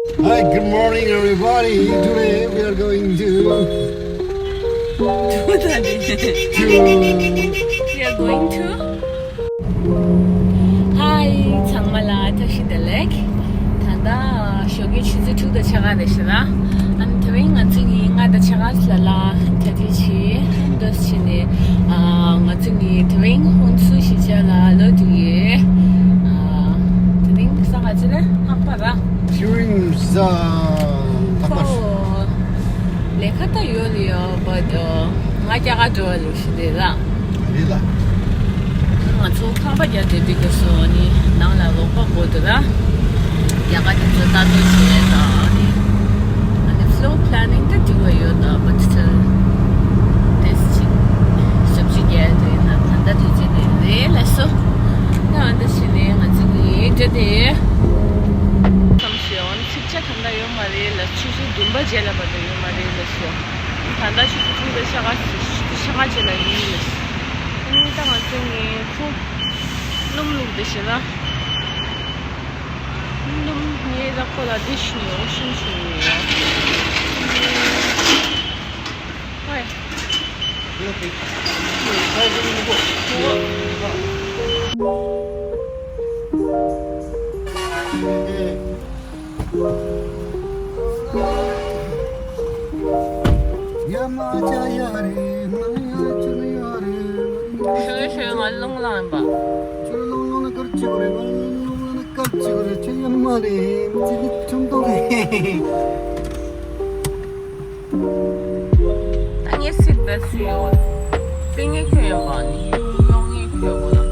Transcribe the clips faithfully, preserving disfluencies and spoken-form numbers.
Hi, good morning, everybody. Today we are going to. We are going to. Hi, ཚང་མ་ལ་བཀྲ་ཤིས་བདེ་ལེགས། ད་ལྟ་ཞོགས་ཀའི་ཆུ་ཚོད་དྲུག་དང་ཕྱེད་ཀ་རེད་ཤག་ལ། ཨ་ནི་དེ་རིང་ང་ཚོ་གཉིས་ལྔ་དང་ཕྱེད་ཀ་ལ་ལ་གྲ་སྒྲིག་བྱས། འདུག་སེ་བྱས་ནས་ཨ་ང་ཚོ་གཉིས་དེ་རིང་ཧུན་སུར་གཞིས་ཆགས་ལ་ལོག་འགྲོ་གི་ཡོད། ཨ་དེ་རིང་ས་ག་ཚོད་རེད། ལྷག་པ་ར། During the ཁོ་ལས་ཀ་ད་ཡོད་ལ་ཡོད། བཊ་ང་རྒྱ་གར་འགྲོ་བ་ལོ་ཞིག་རེད་ལ། རེད་ལ། ང་ཚོ་ཁང་པ་རྒྱག་བསྡད་པའི་སྐབས་སུ་ནི་ནང་ལ་རོགས་པ་དགོས་འདུག་ལ། རྒྱ་གར་དེ་ཚོ་ལྟ་རྟོག་བྱས་དང་ནི། ཨ་ནི་floor planning ད་འགྲིག་པ་ཡོད་ད། བཊ་དེ་ཅིག་ཞབས་ཕྱི་རྒྱག་དེ་ཡིན་ན་ད་ལྟ་དུས་ཚོད་དེ་རེད་ལ་སོ། ད་ཨ་འདྲ་བྱས་ནས་ང་ཚོ་གི་འདྲ་དེ་བསམ་ཞིག་འོ་ན་ཚིག་ཆ་ད་ལྟ་ཡོད་མ་རེད་ལ། ཆུ་ཚོད་བདུན་པ་རྗེས་ལ་བར་དུ་ཡོད་མ་རེད་ལ་སོ། ད་ལྟ་ཆུ་ཚོད་དྲུག་དང་ཕྱེད་ཀ་ཆུ་ཚོད་ཕྱེད་ཀ་རྗེས་ལ་ཡིན་ལ་སོ། ཨ་ནི་ད་ང་ཚོ་ངའི་ཁུ་སྣུམ་བླུགས་བསྡད་ཤག་ལ། སྣུམ་ངའི་ད་ཁོ་ལ་འདི་ཞུ་ཡོང་ཤུན་ཞུ་ཡོང་། ཧོꯏ། ཤོད་ཤོད། ང་རླུང་ལངས་པ། ཁྱོད་རླུང་ལངས་ན་དཀར་ཆེ་བ་རེད། ང་རླུང་ལངས་ན་དཀར་ཆེ་བ་རེད། ཁྱོད་ཡ་མ་རེད། མི་ཚེ་འདི་ཆུང་དུ་རེད། ད་ངས་སྲིད་པའི་སུ་ཡོད། སྲིད་ངས་ཁྱོད་ཡོད་པ་ནི་གཡོག་ངས་ཁྱོད་དགོས་ན།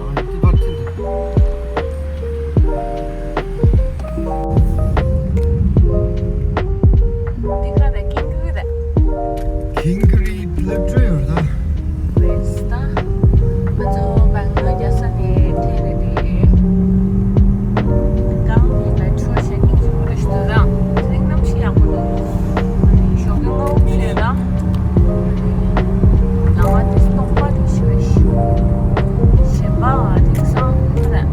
ཨ་ནི་ཏི་པར་ཐིན་ཏི། འདི་ག་རེ་ཀིང་ཀི་རེད། ཀིང་ཀི་རེད་ལབ་འགྲོ་ཡོད་ད། རེད་ད། ང་ཚོ་བང་ལོ་རྒྱག་ས་ནས་ཐོན་ནས་དེ། གང་དེ་མེ་ཊྲོ་ཞེ་གཉིས་ཀྱི་མུ་རེ་ཞིག་འདུག་ར། དེ་རིང་གནམ་གཤིས་ཡག་པོ་འདུག་ཞོགས་ཀའི་སྔ་པོ་ཞིག་རེད་ད། ལམ་བ་དེ་སྟོང་པ་དེ་ཞིག་རེད། གཞན་པ་དེང་སང་ཁ་ནས་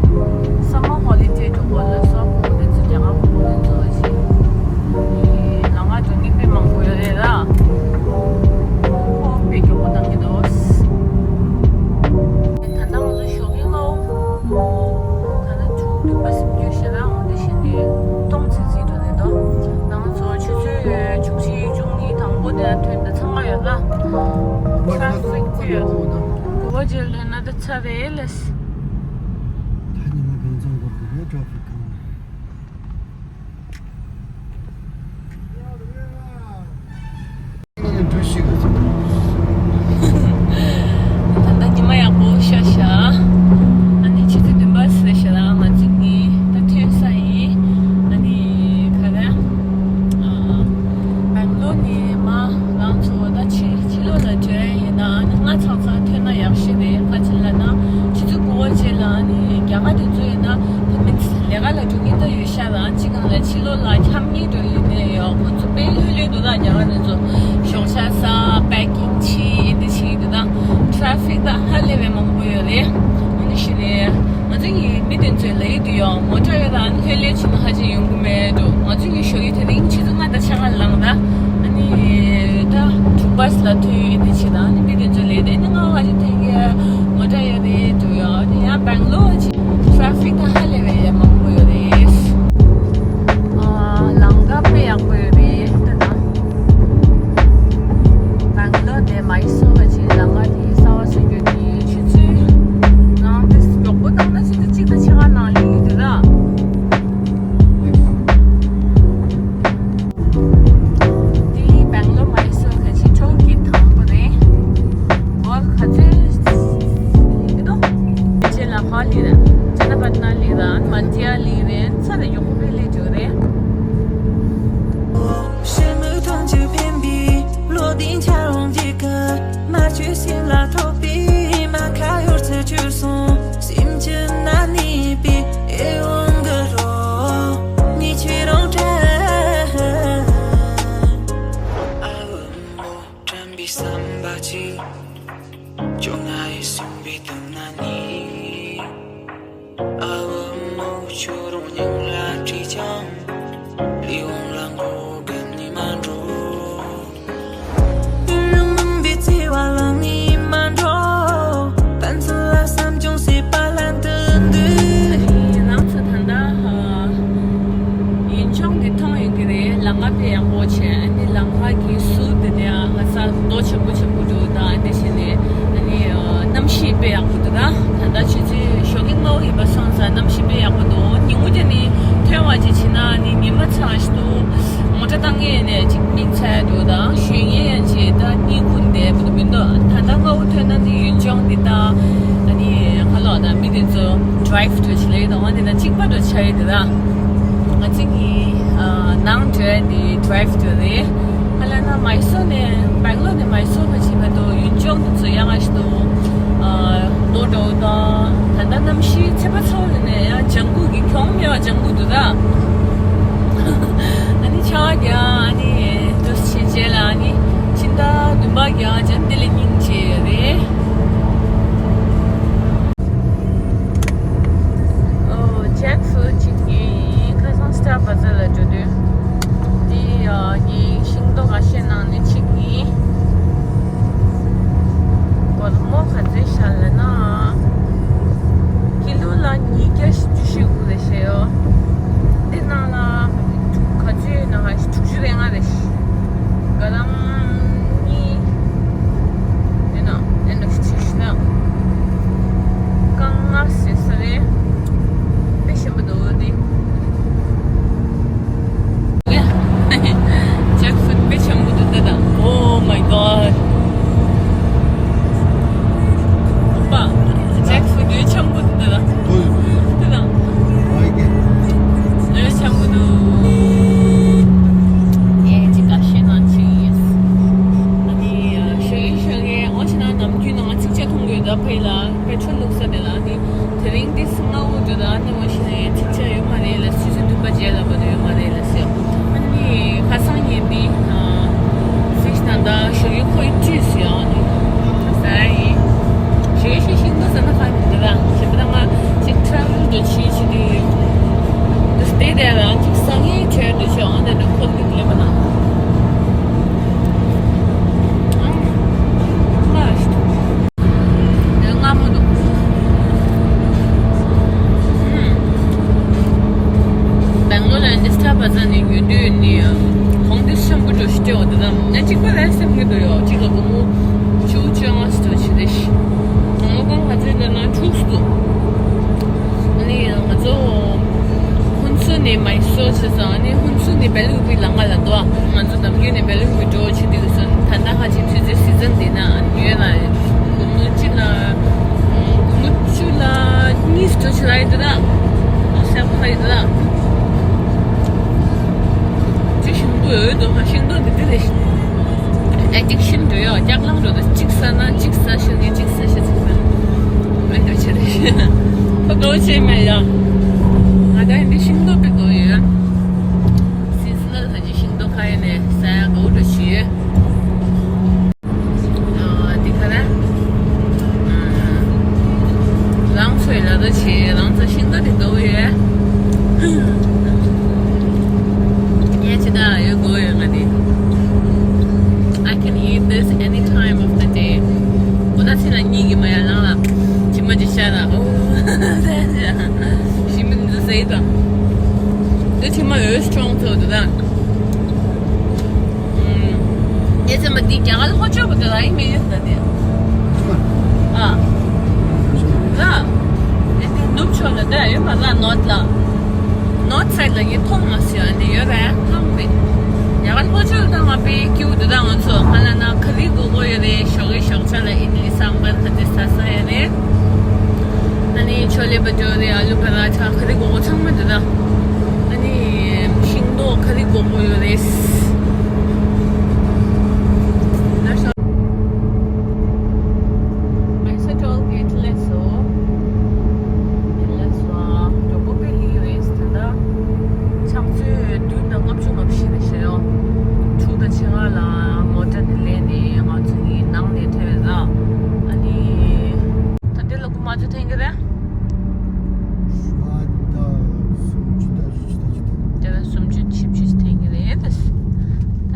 སམ་མར་ཧོ་ལི་ཌེ་འགྲོ་དགོས་ལབ་སོང་། བུ་མོ་དེ་ཚོ་རྒྱ་གར་བུ་མོ་དེ་ཚོ་ཅིག་ལམ་ཁ་དུ་མི་དཔེ་མང་པོ་ཡོད་རེད་ལ། ཁོ་དཔེ་མགྱོགས་པོ་བཏང་གི་འདུག་ད་ལྟ་ང་ཚོ་ཞོགས་ཀའི་སྔ་པོ་ད་ལྟ་དྲུག་བདུན་པ་ཟིན་རྒྱུ་ཞེ་དྲག་འོང་དུས་ཤིན་ཏུ་སྟོང་ཚིག་ཚིག་འགྲོ་ནས་འདུག་ང་ཚོ་ཆུ་ཚོད་བཅུ་གཅིག་བཅུ་གཉིས་དང་པོ་དེ་ལ་ཐོན་ཏེ་ཚང་མ་ཡོད་ལ། ཊ་ཧྥིག་ཡོད། གོ་བ་ཇེ་ལྷོད་ན་ད་ཚར་རེད་ལས། ད་ཉི་མ་གང་ཚང་འགོར་གི་རེད་ཊ་ཧྥིག་གང་། ད་ལྟ་ཉི་མ་ཡག་པོ་ཤར་ཤག་ཨ་ནི་ཆུ་ཚོད་བདུན་པ་ཟེར་ཤག་ལ་ང་ཚོ་གཉིས་ད་ཐོན་ས་ཡིན། ཨ་ནི་ག་རེ། བེང་ལོར་ནས་མར་ང་ཚོ་ད་ཕྱི་ཕྱི་ལོགས་ལ་འགྲོ་ཡ་ཡིན་ན་ཨ་ནི་སྔ་ཚང་ཚང་ཐོན་ན་ཡག་ཤོས་རེད། ག་ཅི་ལབ་ན་ཆུ་ཚོད་དགུ་པ་རྗེས་ལ་ཨ་ནི་རྒྱ་གར་དེ་ཚོ་ཡིན་ན་ད་མི་ཚོ་ལས་ཀ་ལ་འགྲོ་མཁན་ད་ཡོད་ཤག་ལ་གཅིག་གང་ལ་ཕྱི་ལོགས་ལ་འཁྱམ་མཁན་འགྲོ་ཡིན་ནའི་ཡོད། ཁོ་ཚོ་དཔེ་ལྷོད་ལྷོད་འདུག་ད་རྒྱ་གར་དེ་ཚོ་ཞོགས་ཇ་ཟ་པེ་ཀིང་བྱེད་འདི་བྱེད་འདུག་ད་ཊ་ཧྥིག་ད་ཧ་ལས་པའི་མང་པོ་ཡོད་རེད། ཨ་ནི་གཞི་ནས། ང་ཚོ་གཉིས་མི་དེ་ཚོའི་ལ་ཡི་དུ་ཡོང་མོ་ཊ་ཡོད་ལ་ཨ་ནི་ལྷོད་ལྷོད་བྱས་ན་ཧ་ཅང་ཡོང་གི་མེད་འགྲོ། ང་ཚོ་གཉིས་ཞོགས་ཀྱི་དེ་རིང་ཆུ་ཚོད་ལྔ་དང་ཕྱེད་ཀ་ལངས་ད། ཨ་ནི་ད་དྲུག་པ་ལ་ཐོན་ཡོད་དེ་བྱེད་ད་ཨ་ནི་མི་དེ་ཚོའི་ལ་ཡི་དེ་ནི་ང་ཧ་ཅང་ཐོན་གི་མོ་ཊ་ཡོད་རེད་འགྲོ་ཡོད། ཨ་ནི་ཡང་བེང་ལོར་ཅིག་ཊ་ཧྥིག་ད་ཧ་ལས་པའི་ཡ་མང་པོ་ཡོད་རེད། ཨ་ལམ་ཁ་དཔེ་ཡག་པོ་ཡོད་རེད་ད་ད། བེང་ལོར་དེ་མ་ཡི་སོ་བ་ཅིག་ལམ་ཁ་དེ་གསར་བ་བཟོ་རྒྱུ་དེ་ཆུ་ཚོད་ནང་དེ་མགྱོགས་པོ་བཏང་ན་ཆུ་ཚོད་གཅིག་དང་ཕྱེད་ཀ་ནང་སླེབས་ཀྱི་འདུག་ད། དཔེ་ཡག་པོ་བྱས། ཨ་ནི་ལམ་ཁ་གི་ཟུར་དེ་ནས་ང་ས་རྡོ་ཆེན་པོ་ཆེན་པོ་འདུག་ད་ཨ་ནི་བྱས་ནས་ཨ་ནི་གནམ་གཤིས་དཔེ་ཡག་པོ་འདུག་ད་ད་ལྟ་ཆུ་ཚོད་ཞོགས་ཀས་སྔ་པོ་ཡིན་པ་སོང་ཙང་གནམ་གཤིས་དཔེ་ཡག་པོ་འདུག་ཉིན་གུང་དེ་ནི་ཐོན་པ་ཅིག་བྱས་ན་ཨ་ནི་ཉི་མ་ཚ་ཞིག་འདུག་མོ་ཊ་བཏང་མཁན་ནས་ཅིག་མིག་ཚ་འདུག་ད་ཞོན་མཁན་ཡང་ཅིག་ད་གཉིད་ཁུག་བསྡད་པ་འདུག་མི་འདུག་ད་ལྟ་སྔ་པོ་ཐོན་ན་ནི་ཡུལ་ལྗོངས་འདི་ད་ཨ་ནི་ཁ་ལོ་ད་མི་དེ་ཚོ་ཌ་རའེ་བྷ་འགྲོ་ཆེ་ལེ་ད་འོ་འདི་ད་གཅིག་པ་འགྲོ་ཆ་ཡི་འདི་ད། ང་གཅིག་གིས་ནང་འགྲོ་ཡ་དེ་ཌ་རའེ་བྷ་འགྲོ་རེད། ཧ་ལས་ན་མའི་སོར་ནས་སྦེང་ལོར་ནས་མའི་སོར་བར་ཕྱིན་པ་དང་ཡུལ་ལྗོངས་དེ་ཚོ་ཡག་ག་ཞིག་འདུག་རྡོ་འགྲོ་དང་ད་ལྟ་གནམ་གཤིས་ཚེས་པ་ཚོ་ནས་ཡང་ལྗང་གུ་གི་གྱོང་མེད་པ་ལྗང་གུ་འདུག་ད། ཨ་ནི་ཆར་པ་རྒྱག་ཨ་ནི་དུས་ཆེན་རྗེས་ལ་ཨ་ནི་ཕྱི་ཟླ་བདུན་པ་རྒྱག་ཅན་དེ་ལས་སྙིང་རྗེ་རེད། ཨོ། ཇེག་ཕུ་རུཊ་གཅིག་ཡིན། ཁ་སང་སི་ཊར་བ་ཛར་ལ་འགྲོ་དུས་དེ་ཡ་ངའི་ཤིང་ཏོག་ཁ་ཤས་ནང་ནས་གཅིག་ཡིན། སྒོར་མོ་ག་ཚོད་ཤར་ལ་ན། ཀི་ལོ་ལ་ཉིས་བརྒྱ་བཞི་བཅུ་ཞེ་དགུ་རེད་ཤག་ཡོ། འདི་ནང་ལ་ག་ཚོད་ཡོད་ན་ཧ་ཤི་དྲུག་ཅུ་རེ་ལྔ་རེད་ཤག་ག་ལམ་གཉིས། ཡིན་ན་ཨེ་འདྲ་ཞིག་ཞིག་ན། རྐང་ལྔ་ཟེར་ས་རེད། དཔེ་ཞིམ་པོ་འདུག་འདི། ཇེག་ཕུ་རུཊ་དཔེ་ཆེན་པོ་འདུག་ད་ད། Oh my god. པ། ཇེག་ཕུ་རུཊ་དཔེ་ཆེན་པོ་འདུག་ད་ད། ད་ད། དཔེ་ཆེན་པོ་འདུག་ཨེ་ཅི་ཀ་ཤེ་ན་ཅི་ཡིས། ཨ་ནི་ཞོགས་ཀས་ཞོགས་ཀས་འོ་ཅི་ན་ནམ་རྒྱུན་ནང་ཚིག་ཆ་འཐུང་དགོས་ད་ཕ་ཡི་ལ་པེ་ཊྲོལ་བླུགས་ས་དེ་ལ་ཨ་ནི་དེ་རིང་འདི་སྔ་པོ་འགྲོ་ད་ཨ་ནི་འོ་ཞིག་ནས་ཚིག་ཆ་ཡོད་མ་རེད་ལ་སུད་སི་འདུག་པ་རྗེས་ལ་བ་དུ་ཡོད་མ་རེད་ལ་ཟེར། ཨ་ནི་ཁ་སང་ཉིན་འདི་ཨ་སིས་ད་ད་ཞོགས་ཀས་ཁོ་ཡི་བཅུས་སུ་ཡང་ཨ་ནི་ཟ་ཡི་ཞོགས་ཀས་ཤིང་ཏོག་ཟ་ན་ཁ་མི་འདུག་ལ་ཞེ་པོ་ད་ང་ཅིག་ཊ་རེ་ཝལ་འགྲོ་ཆེ་ཆེ་དུས་དུ་སྟེ་དེ་རང་ཅིག་ས་ངའི་ཆོས་འདི་ཆོས་ཨང་དེ་འདྲ་ཁོ་ལ་གི་ལེ་མ་ན། ཨང་ལ་ཞིག་དུ། ཡང་སྔ་མོ་འདུག་སྦེང་ལོར་ལ་འདི་སི་ཊར་བ་ཛར་ནས་ཉོ་དུས་ནི་གོང་འདི་ཤམ་བུ་འགྲོ་ཞིག་སྤྲད་འོ་དེ་དང་ཡང་གཅིག་པ་རེད་སེམས་ཀྱི་འདུག་ཡོ་གཅིག་ལ་སྒོར་མོ་བཅུ་བཅོ་ལྔ་ཙམ་ཅིག་རེད་ཤག་གོང་ལ་གོང་ག་ཚོད་འདུག་ན་དྲུག་ཙམ་འདུག་ཨ་ནི་ང་ཚོ་ཧུན་སུར་ནས་མའི་སོར་བྱས་ཙང་ཨ་ནི་ཧུན་སུར་ནས་བེ་ལུ་གུ་པི་ལ་ང་ལ་འདུག་ང་ཚོ་ནམ་རྒྱུན་ནས་བེ་ལུ་གུ་པི་འགྲོ་བྱེད་དུས་སོ་ད་ལྟ་ཧ་ཅང་དུས་ཚོད་སི་ཛན་འདི་ན་ཡོད་ལ་སྒོར་མོ་གཅིག་ལ་སྒོར་མོ་བཅུ་ལ་གཉིས་འགྲོ་བྱེད་ལ་ཡོད་དུ་ལ་ཨོ་སེ་ཁོ་ལ་ཡོད་དུ་ལ་ཅི་ཞིམ་པོ་ཡོད་དུ་ང་ཤིང་ཏོག་འདི་དེ་རེད། ཨེ་ཏིག་ཤིན་ཏུ་ཡོད། ལྕགས་ལང་འགྲོ་དང་གཅིག་ཟ་ན་གཅིག་ཟ་ཤེས་ཀྱི་གཅིག་ཟ་ཤེས་ཚིག་པ་མི་འདུག་ཆེ་རེད། ཁོ་དོ་ཆེ་མེད་ཡ། ང་ད་འདི་ཤིང་ཏོག་པི་གོ་ཡོད། སི་ཛི་ནལ་ཧ་ཅི་ཤིང་ཏོག་ཁ་ཡེ་ནས་ཟ་ཡ་གོ་འགྲོ་ཞུ་ཡོད། འདི་ག་ར། རང་ཚོའི་ལ་དོ་ཆེ་རང་ཚོ་ཤིང་ཏོག་དེ་གོ་ཡོད། ཡ་ཅི་ད་ཡོད་གོ་ཡོད་ང་དེ། I can eat this any time of the day. ཁོ་ད་ཚེ་ན་གཉིད་ཀྱི་མ་ཡར་ལངས་ལ། ཇི་མ་ཇི་ཤ་ར། ཨོ། ཞི་མི་འདི་ཟེར་དང་། འདི་ཇི་མ་འོས་ཆོང་ཚོ་འདི་དང་། ཨུམ། ངས་ཚེ་མ་འདི་རྒྱ་གར་ལྷོ་ཕྱོགས་པ་དེ་ལ་ཡིན་མིན་ཡོད་ད་དེ། ཨ། ལ། འདི་ནུབ་ཕྱོགས་ལ་འདི་ཡོད་མ་ལ་ནོར་ལ། ནོར་སའིཌ་ལ་ངས་མཐོང་མ་སོང་ཡ་འདི་ཡོད་རེད་ལྷང་མེད། ཡ་ག་ལྷོ་ཕྱོགས་ལ་ད་ང་པའི་ཀྱུ་འདི་ད་ང་ཚོ་ཧ་ལ་ན་ཁ་རི་གོ་གོ་ཡོད་རེད། ཞོགས་ཀྱི་ཞོགས་ཇ་ལ་ཨི་ཌི་ལི་སམ་བར་ཁ་ཏི་ས་ས་ཡོད་རེད། ཨ་ནི་ཆོ་ལེ་བ་ཏོ་རེད། ཨ་ལུ་པ་ར་ཐ་ཁ་རི་གོ་གོ་ཚང་མ་འདི་ད། ཨ་ནི་ཤིང་ཏོག་ཁ་རི་གོ་གོ་ཡོད་རེད། མེ་སོ་ཊོལ་གེ་ཊི་སླེབས་སོང་། ལགས་སོ། མགྱོགས་པོ་དཔེ་ལི་རེད། ད་ལྟ་ཕྱག་ཚོད་བདུན་དང་ལྔ་བཅུ་ང་བཞི་རེད་ཤག་ཡོ། དྲུག་དང་ཕྱེད་ཀ་ལ་མོ་ཊ་འདི་ལེན་ནས་ང་ཚོ་གི་ནང་ནས་ཐོན་ར། ཨ་ནི་ད་ལྟ་ལ་ཁུ་མ་ཚོ་ཐོན་གི་རེད། ད་ལྟ་སུམ་ཅུ་དང་བཞི་བཅུ་དང་བཞི་བཅུ། ད་ལྟ་སུམ་ཅུ་བཞི་བཅུ་ཐོན་གི་རེད། ད་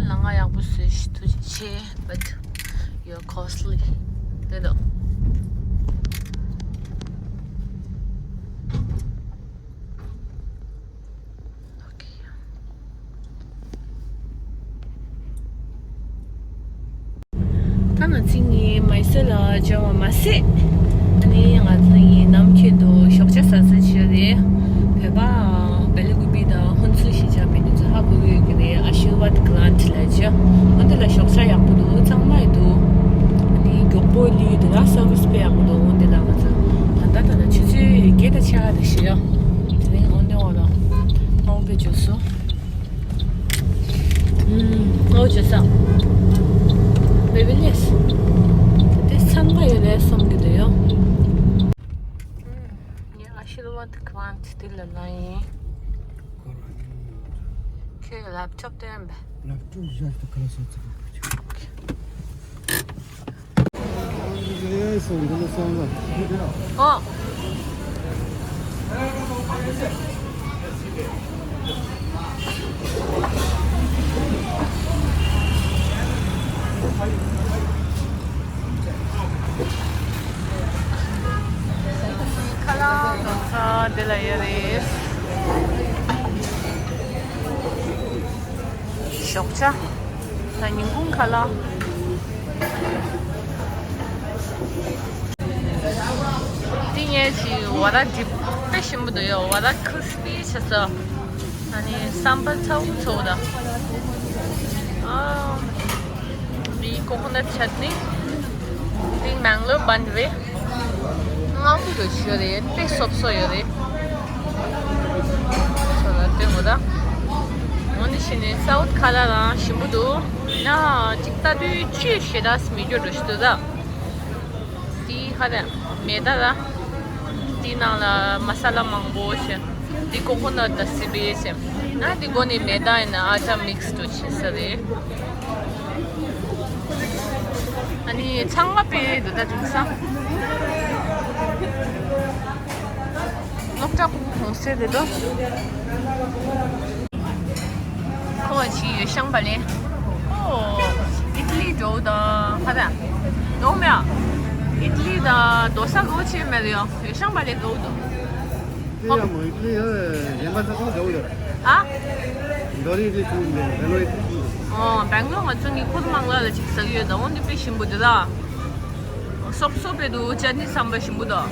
ལ་ང་ཡག་པོ་བཟོས་ཤིག་ཐུགས་རྗེ་ཆེ། But you're costly. དེ་དང་། Okay. ང་ཚོ་གཉིས་མའི་སོར་ལ་འབྱོར་བ་མ་ཟད། ཨ་ནི་ང་ཚོ་གཉིས་ནམ་ཁྱེད་དུ་ཞོགས་ཇ་ཟ་ས་ཅིག་ཡོད་རེད། བོད་པ་བེ་ལི་ཀུ་པི་དང་ཧོན་སུར་ཞེས་བྱ་བའི་དེ་ཚོ་ཧ་གོ་གི་ཡོད་ཀྱི་རེད། ཨ་ཤིར་ཝཱད་གྷི་རན་ཌི་ལབ་ཅིག་འོ་འདི་ལ་ཞོགས་ཇ་ཡག་པོ་འདུག་གཙང་མ་ཡི་འདུག་ཨ་ནི་མགྱོགས་པོ་ལུས་འདུག་ན་སར་བིས་དཔེ་ཡག་པོ་འདུག་འོ་འདི་ལ་ང་ཚོ་ད་ལྟ་ད་ལྟ་ཆུ་ཚོད་བརྒྱད་དང་ཕྱེད་ཀ་དེ་བཞིན་ཡོད། དེ་རིང་འོ་འདི་འོ་ལ་ཧོང་པེ་འཇུག་སོང་། ཨུམ། ཨོ་ཅོ་ས། བེ་བི་ལེས། དེ་འཚང་ཁ་ཡོད་རེད་བསམ་གྱི་འདུག་ཡོ། ཨུམ། ངས་ཨ་ཤིར་ཝཱད་གྷི་རན་ཌི་འདི་ལ་ལ་ཡིན། ཁྱོད་ལེབ་ཊོབ་དེ་ཡིན་པས། ལེབ་ཊོབ་བཞག་ཏུ་ཁ་ལ་སོ་ཚིག་ཨོ། ཁ་ལག་འདི་ལ་ཡོད་རེད། ཞོགས་ཇ། ད་ཉིན་གུང་ཁ་ལག་འདི་ངས་ཅིག་ཝ་ར་འདི་དཔེ་ཞིམ་པོ་འདུག་ཡོ། ཝ་ར་ཁྲིས་པི་བྱས་སོ། ཨ་ནི་སམ་བར་ཚ་བོ་ཚ་བོ་དང་། ཨ། འདི་ཀོ་ཀོ་ནཊ་ཆ་ནི། འདི་མེང་ལོར་བན་རེད། མངར་པོ་འདྲ་ཞིག་ཡོད་རེད། དཔེ་སོབ་སོབ་ཡོད་རེད། ཚོ་ལ་སྟོན་དགོས་ད། འོ་ནི་ཕྱི་ནས་སའུཐ་ཁ་ལག་རང་ཞིམ་པོ་འདུག་ཡ་ཅིག་ལྟ་དུས་ཅི་ཞེ་དྲག་མི་འགྱུར་འགྲོ་ཞིག་འདུག་ད། དེའི་ཧ་ར་མེ་ད་ར། དེའི་ནང་ལ་མ་ས་ལ་མང་པོ་བྱས། དེ་ཀོ་ཀོ་ནཊ་དང་སི་པི་བྱས། ཨ་དེ་སྒོ་ནས་མེ་ད་ཡིན་ན་ཨ་ཊ་མིག་སི་འདྲ་བྱས་ས་རེད། ཨ་ནི་ཚང་མ་དཔེ་འདུག་ད་དེང་སང་། སློབ་གྲྭ་ཕྲུ་གུ་གུང་སེང་རེད་དོ། ཁོ་ཅི་ཡོ་ཤང་བ་ལེ། ཨོ། ཨི་ཏ་ལི་འགྲོ་དང་ཧ་ད། འགྲོ་མེད། ཨི་ཏ་ལི་དང་རྡོ་ས་གོ་ཆེ་མེད་ཡོ། ཡོ་ཤང་བ་ལེ་གོ་དོ། དེ་ཡང་མོ་ཨི་ཏ་ལི་ཡང་གཞན་པ་ཚོ་ཚོ་འགྲོ་ཡོད། ཨ། འགྲོ་རིགས་དེ་ཆུང་འདུག་བེང་ལོར་ཨི་ཏ་ལི་ཆུང་འདུག་ཨོ་བེང་ལོར་ང་ཚོ་ངའི་ཁོར་མང་ལ་ལ་ཅིག་ཟ་གི་ཡོད་ད། འོ་འདི་དཔེ་ཞིམ་པོ་འདུག་ད། སོབ་སོབ་པའི་འདུག་ཅ་ནི་ཟམ་པ་ཞིམ་པོ་འདུག་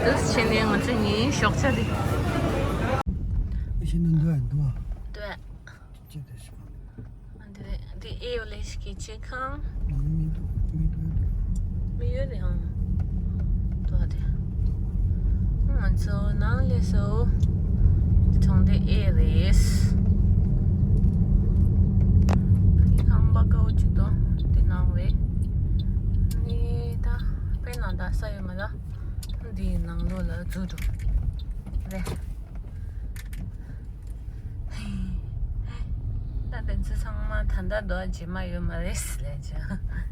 དེ་བྱས་ནས་ང་ཚོ་གཉིས་ཞོགས་ཇ་དེ། ཤིན་ཏུ་འདུག་ཨ་འདུག་ཨ། འདུག་ཨ། ཅི་དེ་ཞིག་འདི་འདི་ཨེ་ཡོ་ལེ་ཞིག་གི་ཅི་ཁང་། མི་འདུག་མི་འདུག་མི་ཡོད་རེད་ཨང་། འདུག་ཨ་དེ། ང་ཚོ་ནང་ལས་སོ། འདི་ཚོང་དེ་ཨེ་རེད། ཨ་ནི་ཁང་པ་དཀར་པོ་གཅིག་དང་དེ་ནང་རེད། ཨ་ནི་ད་དཔེ་ནང་ད་ས་ཡོད་མ་ད། འདིའི་ནང་ལོགས་ལ་འཛུལ་འགྲོ་རེད། ད་དེ་ཚོ་ཚང་མ་ད་ལྟ་རྡོ་རྗེས་མ་ཡོད་མ་རེད་ལས་བྱ།